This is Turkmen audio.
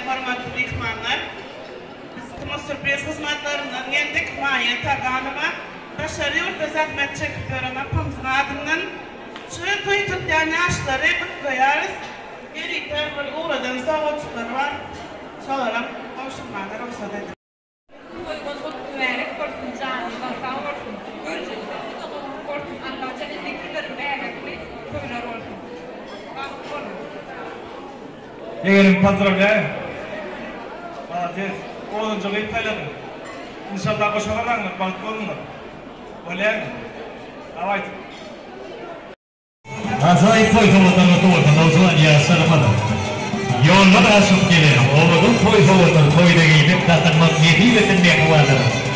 hormatly myhmanlar! Biz Timo Sürpriz hyzmatlaryndan geldik. Maýa Taganowa, daşary ýurtda zähmet çekip ýören apamyzyň adyndan şu toý tutýan ýaşlary gutlaýarys. Ýörite bir ugradan sowgatjyklary bar. Şolaram gowşurmaga rugsat ediň. Toýuňyz gutly mübärek bolsun janyňyz sag bolsun görjek toýuňyzda gowulyk bolsun Allajan indiki ýyllarym bäbekli toýlar bolsun bagtly boluň. Ýegenim pozdrawlýaýu. Malades. Owadanja gyz saýladyň. Inşallah goşa bararňyz bagtly boluňlar. Bolýamy? Dawayt. Ajaýyp toý sowgatlaryny sowatly nowjuwan ýaşlarymyz ýoldan aşyp gelen owadan toý sowgatlary toýda geýmek, dakynmak nesip etsin mähribanlarym.